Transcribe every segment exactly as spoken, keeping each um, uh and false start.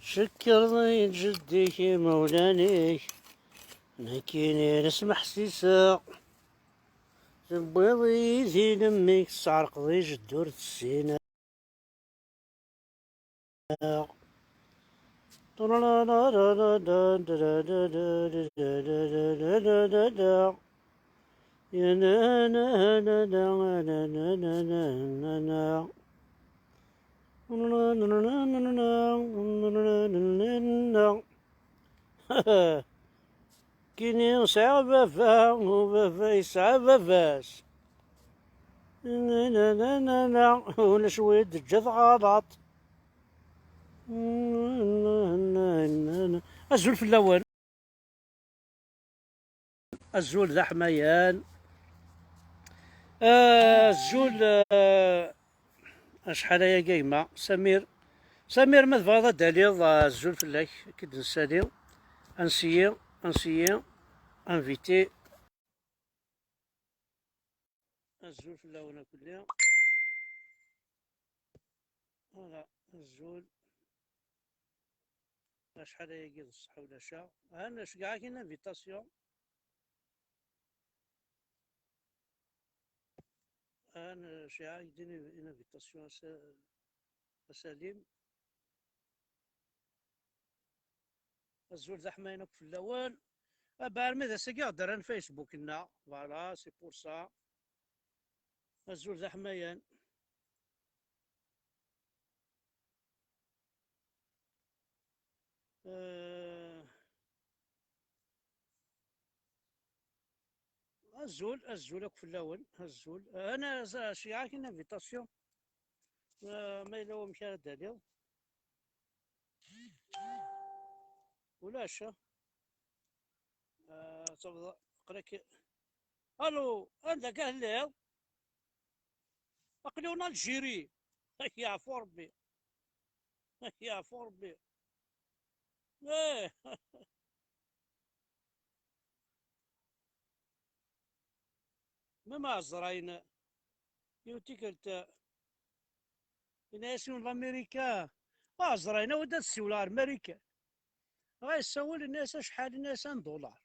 Cekkeṛ-iyi-d jeddi-k imawlan-ik, nekkini la smeḥsiseɣ. Tewwiḍ-iyi di lemmi-k, tesɛerqeḍ-iyi jeddi ur tessineɣ. Kini sɛiɣ baba, u baba yesɛa baba-s. Ulac wi d-teǧǧa tɣalaṭ. Azul fell-awen. Azul d aḥmayan. Azul, eh, acḥal ayagi a gma Samir. Samir, ma tebɣiḍ ad d-taliḍ, eh, azul fell-ak, ad k-id-nessali. Ansi, ansi, invité. Azul fell-awen akk-nni. Voilà, azul. Acḥal ayagi d ṣṣeḥ ulac-aɣ. Ha, nceggeɛ-ak une invitation. Ha, nceggeɛ-ak une, une invitation a Sa-, a Salim. Azul d aḥmayan akk fell-awen. Aba armi d ass-agi ɣ-d-rran Facebook-nneɣ. Voilà, c'est pour ça. Azul d aḥmayan. Euh, azul, azul akk fell-awen, azul. Ana z-, ceyɛeɣ-ak une invitation. Euh, ma yella wamek ara d-taliḍ. Ulac. Ah, tabḍa-, aql-ak. Allo, anda akka telliḍ? Aql-i en Algérie. Ak yeɛfu Rebbi. Ak yeɛfu Rebbi. Eh. Même Ɛezrayen, yiwet tikkelt, yenna-yas yiwen d Amerika, a Ɛezrayen, awi-d ad ssiwleɣ ar Marikan. Dɣa yessawel, yenna-yas acḥal, yenna-yas un dollar.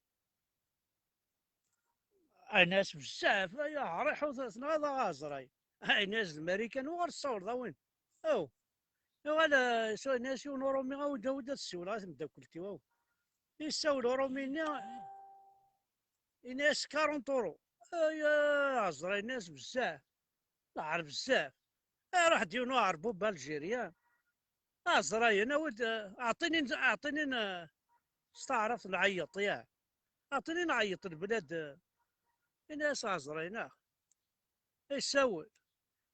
Yenna-yas bezzaf, ay aɛriḥ, ur tenɣiḍ a Ɛezrayen. Yenna-yas d Marikan, uɣal tessawleḍ a win. Aw. Yuɣal, eh, yenna-yas yiwen Urumi, awi-d, awi-d ad ssiwleɣ i tmeddakelt-iw, aw. Yessawel Urumi-nni, yenna-yas quarante euros. Ay, eh, Ɛezrayen, yenna-yas bezzaf. Lɛer bezzaf. Iruḥ-d yiwen uɛerbub algérien. Ɛezrayen, awi-d, eh, aɛṭini, aɛṭini, eh, s taɛrabt nɛeyyeṭ, ya. Aɛṭini nɛeyyeṭ lblad, eh, ini-as Ɛezrayen, ah. Yessawel.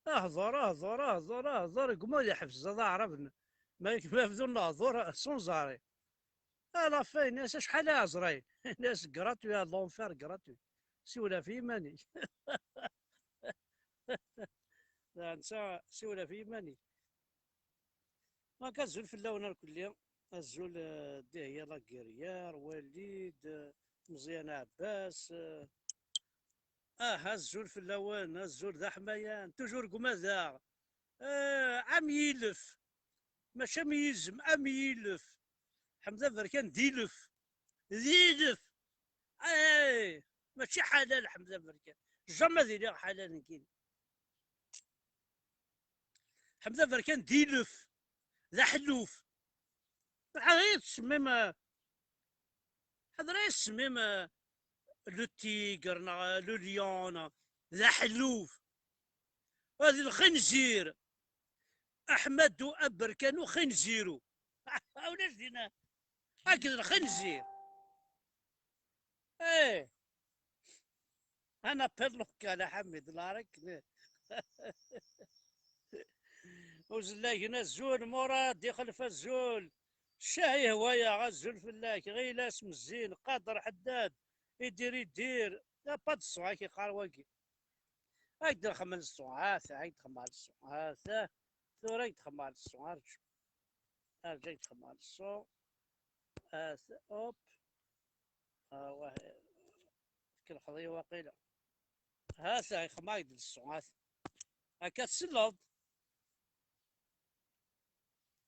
Ahḍer, ahḍer, ahḍer, ahḍer, gma ad iḥbes, ad aɛrab n-, ma, ma bdu nehḍer s unẓari. À la fin, ini-as acḥal a Ɛezrayen? Ini-as gratuit, à l'enfer gratuit. Siwel ɣef yiman-ik. Netta, siwel ɣef yiman-ik. Donc, azul fell-awen irkelli. Azul, eh, Dihya Laguerrière, Walid, eh, Meẓyan Ɛebbas, eh, ah, azul fell-awen, azul d aḥmayan, toujours deg umadaɣ. Eh, am yilef, mačči am yizem, am yilef. Ḥmed Aberkan d ilef, d ilef. Eh, mačči ḥalal Ḥmed Aberkan. Jamais ad iliɣ ḥalal nekkini. Ḥmed Aberkan d ilef, d aḥelluf. Ḥader i tettemmim, eh, ḥader i tettemmim, eh, le tigre neɣ, eh, le lion, neɣ d aḥelluf. Wa d lxinzir. Aḥmadu Aberkan uxinziru. Ulac dinna. Akked lxinzir. Eh. Un appel local, a Ḥamid, la rek. Uzellagen azul, Murad, ixlef azul. Ccah ihwa-yaɣ, azul fell-ak. Ɣilas Mezzin, Qader Ḥeddad, Idir Idir. La pas de son, ak iqqar wagi. Ak d-nxemmel ṣṣuɛat, ak d-xemmel ṣṣuɛat. Tura ak d-xemmel ṣṣuɛat. Arǧu. Arǧu ak d-xemmel ṣṣuɛat. Hop. Ah, wah. Tkelxeḍ-iyi waqila. Hata, ixemmem-ak-d ṣṣuɛat. Akka tselleḍ.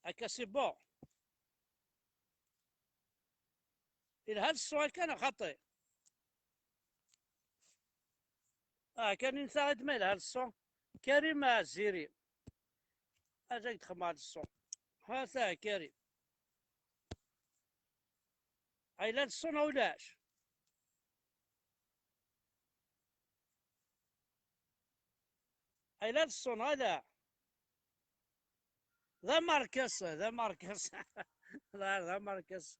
Akka c'est bon. Yelha le son akka neɣ xaṭi? Ah, kan i nsaɣ ma yelha le son. Karim Aziri. Acu i d-xedmeɣ le son? Ha-t-a Karim. Ay la le son ulac. Ay la le son ala. D amerkas, d amerkas. D, d amerkas.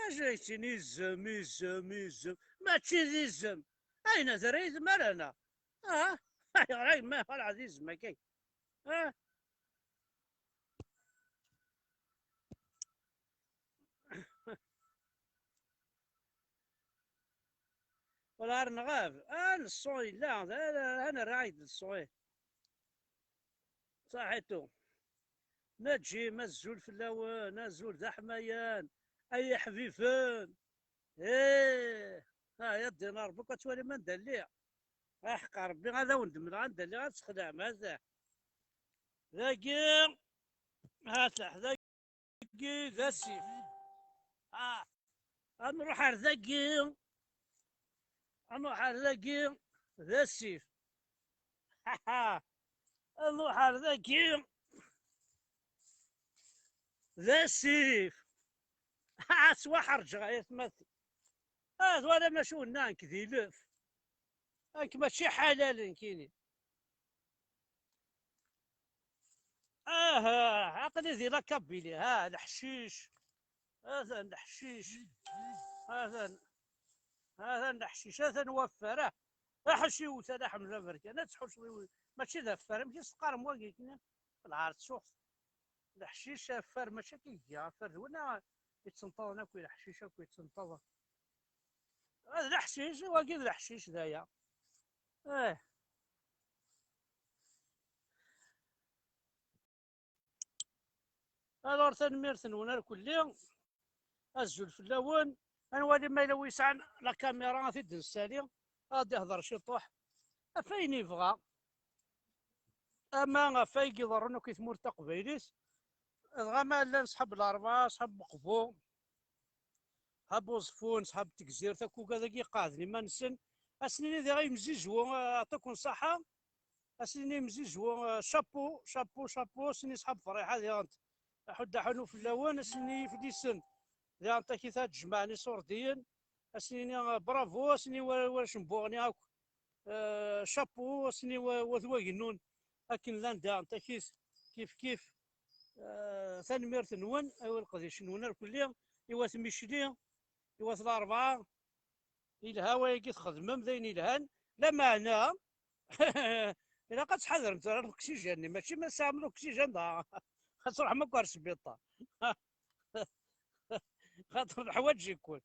Acu ay ttini izem, izem, izem? Mačči d izem. Ayen atra izem ara neɣ? Ah, ayɣer ay ma ɣer ɛad izem akka? Ah. Wala ar nɣab. Ah, le son yella. Da, da, da, nerra-ak-d le son, ih. Saḥitu. Naǧim, azul fell-awen, azul d aḥmayan, ay iḥbiben. Ih, ah, ya ddin Ṛebbi, ad twalim anda lliɣ. Aḥeqqa Ṛebbi, ad awen-d-mleɣ anda lliɣ, ad txedɛem, ha-t-a. Dagi, ha-t-a, dagi d asif. Ah, ad nruḥ ar dagi, ad nruḥ ar dagi d asif. Ad nruḥ ar dagi d asif. Ttwaḥerǧeɣ ay atmaten. Ah, twalam acu nna nekk d ilef. Nekk mačči ḥalal nekkini. Ah, aql-i di la Kabylie, ha, leḥcic. Atan leḥcic. Atan, atan leḥcic, atan waffar. Ah, aḥcic iwet, ala ḥemd aberkan. Ad tḥucceḍ i wi-, mačči d affar, amek i s-teqqarem wagi-kni? Lɛar tsuɣt. Leḥcic, affar, mačči akka i iga. Affar d win yettenṭaḍen akk, leḥcic akk yettenṭaḍen. Ah, d leḥcic, wagi d leḥcic, d aya. Eh. Alors, tanemmirt-nwen ar kulli. Azul fell-awen. Ad nwali ma yella wi yesɛan la caméra, ad t-id-nessali, ad d-ihder ciṭuḥ ɣef wayen yebɣa, ama ɣef wayen iḍerrun akk i tmurt taqbaylit. Dɣa ma llan ṣḥab Larebɛa, ṣḥab Meqbu, ṣḥab Uẓeffun, ṣḥab Tegzirt, akk ugad-agi iqeɛden iman-nsen. Ad s-nini diɣ i yimzizwu, eh, yeɛṭikum ṣṣeḥḥa. Ad s-nini i yimzizwu, eh, chapeau, chapeau, chapeau, ad s-nini ṣḥab Friḥa diɣen. Aḥuddu aḥunnu fell-awen, ad s-nini i yiflisen diɣen takit ad d-jemɛen iṣurdiyen. Ad s-nini, eh, bravo, ad s-nini war, warrac n Buɣni akk. Eh, chapeau, ad s-nini wa, wat wagennun akken llan diɣen takit kif kif. Eh, tanemmirt-nwen, ay wa leqdic-nwen ar kulli, i wat Micli, i wat Larebɛa. Yelha wayagi txedmem, d ayen yelhan. Lameɛna, ilaq ad tḥadrem tura l'oxygène-nni, mačči ma tesɛam l'oxygène dɣa ad tṛuḥem akk ar sbiṭar. Xaṭer leḥwaǧ ikun.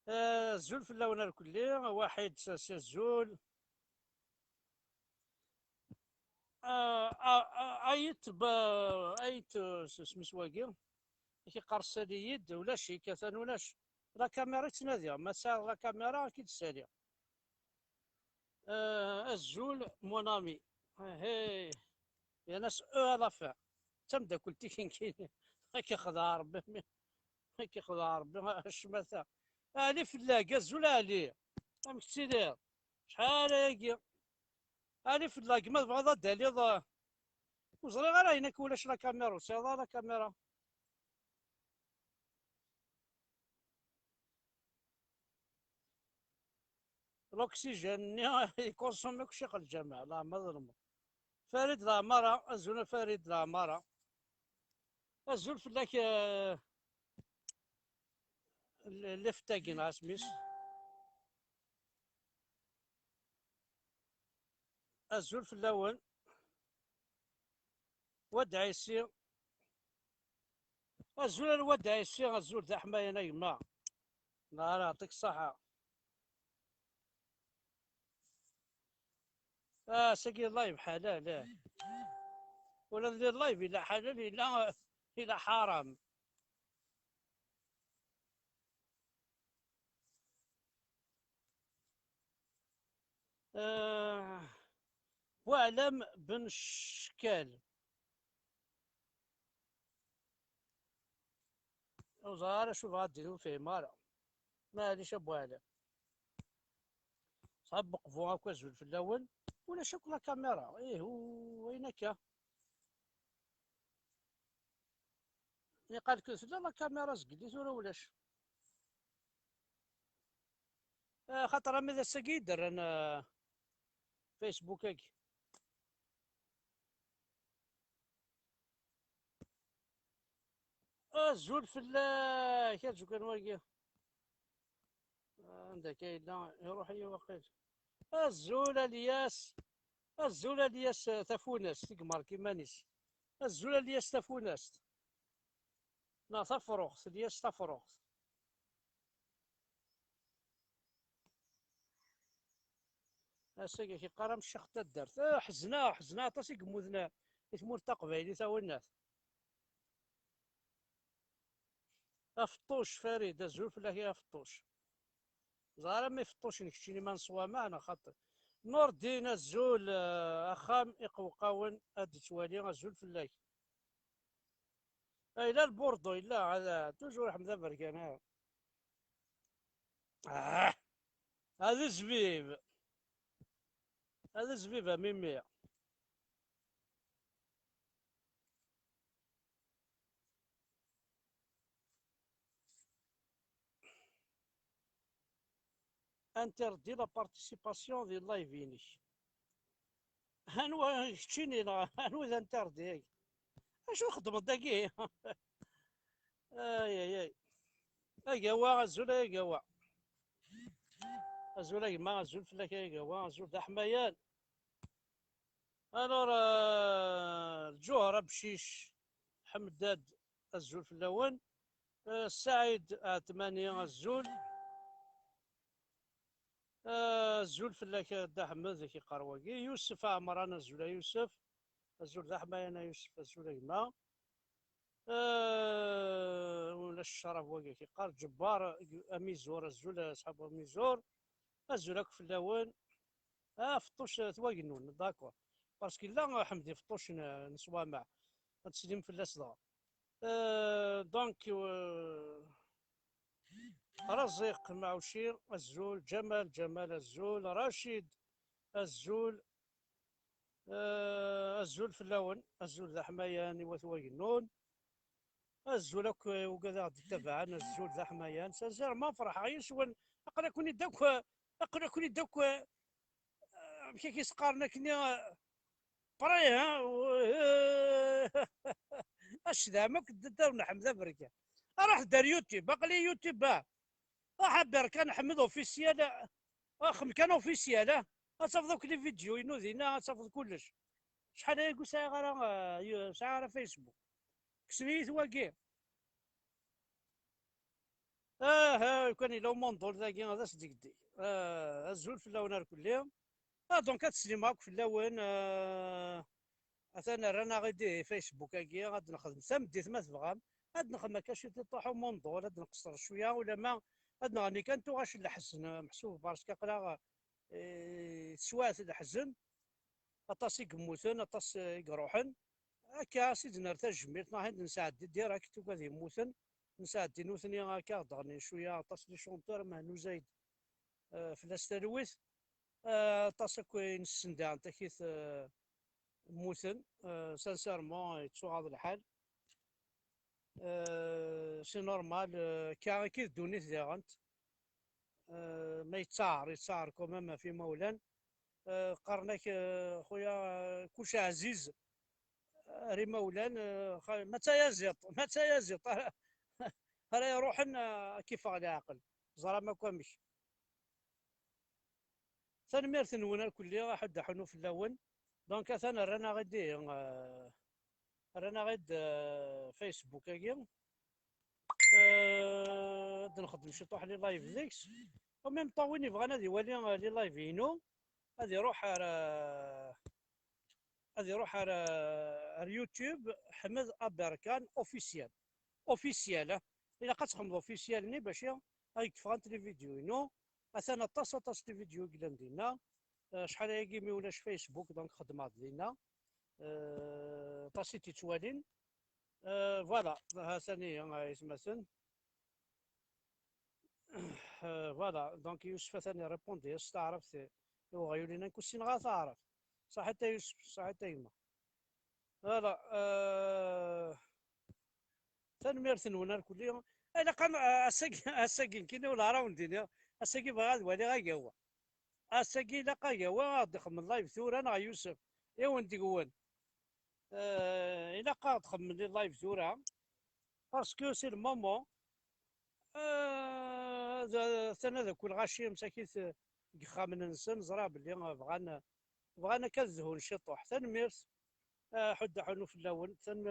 Eh, azul fell-awen ar kulli, Waḥid s, s azul. Ah, ah, ah, ayt ba-, ayt, eh, s, isem-is wagi, ak iqqar ssali-yi-d, ulac-ik, atan ulac. La caméra i ttnadiɣ, ma tesɛiḍ la caméra, ad k-id-ssaliɣ. Ah, azul, mon ami. Hey, yerna s E à la fin. D tameddakelt-ik nekkini. Ad k-ixdeɛ Ṛebbi, ad k-ixdeɛ Ṛebbi, a ccmata. Ali Fellag, azul a Ali. Amek tettiliḍ? Acḥal ayagi? Ali Fellag, ma tebɣiḍ ad d-taliḍ, eh, ur ẓriɣ ara ayen akka ulac la caméra, ur sɛiḍ ara la caméra. L'oxygène-nni ikonsomi akk ccix Lǧameɛ, leɛmer d lmeṛ. Farid Leɛmara, azul a Farid Leɛmara. Azul fell-ak, eh, l-, left-agi neɣ asmi-s. Azul fell-awen. Wad Ɛisi. Azul ar Wad Ɛisi, azul d aḥmayan a gma. Nahar, yeɛṭik ṣṣaḥa. Ah, sagi live ḥalal, eh. Ula d live ila ḥalal, ila, ila ḥaram. Eh, Buɛlam Ben Ckal. Ur ẓriɣ ara acu bɣa d-iniɣ, ur fhimeɣ ara. Maɛlic a Buɛli. Ṣab uqbu akk, azul fell-awen. Ulac akk la caméra. Ih, u-, wayen akka. Niqal ke tella la caméra zgelli, tura ulac. Ah, xaṭer ama d ass-agi i d-rran, ah, Facebook-agi. Azul fell-ak, azukan wagi. Anda akka yella? Iruḥ-iyi waqil. Azul a Lyas. Azul a Lyas, eh, Tafunast, i yemark iman-is. Azul a Lyas Tafunast. Neɣ Tafruxt, Lyas Tafruxt. Ass-agi ak-iqqar am ccix n taddart. Ah, ḥezneɣ, ḥezneɣ aṭas i yemmuten i tmurt taqbaylit, a winnat. Afeṭṭuc Farid, azul fell-ak a Afeṭṭuc. Ẓer am ifeṭṭucen keččini ma neswamaɛ neɣ xaṭi. Nurdin, azul, eh, axxam iqewqawen ad d-ittwali, azul fell-ak. Ah, yella lburḍu, yella, hada, toujours Ḥmed Aberkan, ah. Ah! Hada zbib. Hada zbib, a Mimi. Interdit la participation di live-inek. Anwa keččini neɣ anwa d interdit-agi? Acu txeddmeḍ dagi? Ay, ay, ay. Agawa, azul ay agawa. Azul a gma, azul fell-ak ay agawa, azul d aḥmayan. Alors, euh, Lǧuher Abcic, Ḥemdad, azul fell-awen. Euh, Saɛid Ɛetmani, azul. Euh, azul fell-ak a Dda Ḥmed, ak-iqqar wagi. Yusef Ɛemran, azul a Yusef. Azul d aḥmayan a Yusef, azul a gma. Euh, ulac ccrab wagi, ak-iqqar Ǧebbar Amizur, azul a ṣḥab Amizur. Azul akk fell-awen. Ah, Feṭṭuc, euh, twagennun, d'accord. Parce que là, euh, Ḥemdi Feṭṭuc n, n Swameɛ. Ad teslim fell-as dɣa. Euh, donc, euh, Raziq Maɛuci, azul, Ǧamal, Ǧamal, azul, Racid, azul, euh, azul fell-awen, azul d aḥmayan i wat wagennun. Azul akk, eh, ugad aɣ-d-ittabaɛen, azul d aḥmayan. Sincèrement, ferḥeɣ yes-wen. Aql-aken-id akk, aql-aken-id akk, eh, amek i s-qqaren akkenni, eh, prêt, hein? Acedham akk d Dda Ḥmed Aberkan. Ruḥ-d ar YouTube, aql-i YouTube, ah. Ruḥ a Berkan Ḥmed officiel, ah, xdem kan officiel, ah. Ad tafeḍ akk les vidéos-inu dinna, ad tafeḍ kullec. Acḥal aya ur sɛiɣ ara, ah, yu-, sɛiɣ ara Facebook. Kksen-iyi-t wagi. Ah, ah, kan yella umundul dagi, ad as-d-igdey. Ah, azul fell-awen ar kulli. Ah, donc, ad teslim akk fell-awen. Ah, atan rran-aɣ-id i Facebook-agi, ad nexdem tameddit ma tebɣam. Ad nexdem akka ciṭ iṭuḥ umundul, ad nqeṣṣer cwiya, ulama ad nɣenni kan tuɣac n leḥzen, meḥsub, parce que aql-aɣ, eh, teswiɛt n leḥzen. Aṭas i yemmuten, aṭas, eh, i iruḥen. Akka, ad s-id-nerr tajmilt, neɣ ad nesɛeddi direct ugad yemmuten, nesɛeddi nutni akka, ad d-ɣnin cwiya, aṭas n les chanteurs, Mehnu Zayd, eh, fell-as talwit. Eh, aṭas akk i nessendaɛen takit, eh, mmuten, eh, sincèrement, yettuɣaḍ lḥal. Euh, c'est normal, euh, akka, akka i d ddunit diɣen. Euh, ma yettaɛer, yettaɛer quand même ɣef imawlan. Euh, qqaren-ak, euh, xuya, euh, kullec ɛziz, euh, ar imawlan, euh, xa-, ma d tayaziḍt, ma d tayaziḍt ara, ara iruḥen, euh, ad k-iffeɣ leɛqel. Ẓram akk amek. Tanemmirt-nwen a kulli, aḥuddu aḥunnu fell-awen. Donc, atan rran-aɣ-id ihi, euh, rran-aɣ-id, euh, Facebook-agi. Euh, ad nxeddem ciṭuḥ les lives deg-s. En même temps, win yebɣan ad iwali, euh, les lives-inu, ad iruḥ ar, euh, ad iruḥ ar, euh, ar YouTube, Ḥmed Aberkan officiel. Officiel, eh. Ilaq ad txedmeḍ officiel-nni bac ad ak-d-ffɣent les vidéos-inu. Atan aṭas, aṭas n les vidéos i yellan dinna. Eh, acḥal ayagi mi ulac Facebook, donc xeddmeɣ-d dinna. Eh, aṭas i t-ittwalin. Eh, voilà, ha-t-an ihi, eh, aytmaten. Euh, voilà, donc Yusef atan irépond-as s taɛrabt i uɣyul-inna, nekk ur ssineɣ ara taɛrabt. Saḥit a Yusef, saḥit a gma. Voilà, euh, tanemmirt-nwen arkelli. Ilaq am-, ass-agi, ass-agi nekkini ur ara wen-d-iniɣ, ass-agi bɣiɣ ad waliɣ agawa. Ass-agi ilaq agawa ad d-ixemmem live tura neɣ Yusef, yiwen deg-wen. Euh, ilaq ad d-xemmen live tura, parce que c'est le moment. Euh, d-, atan ad akk lɣaci msakit deg yexxamen-nsen, ẓriɣ belli bɣan, bɣan akka ad zhun ciṭuḥ. Tanemmirt, euh, ḥudd aḥunu fell-awen. Tanemmirt.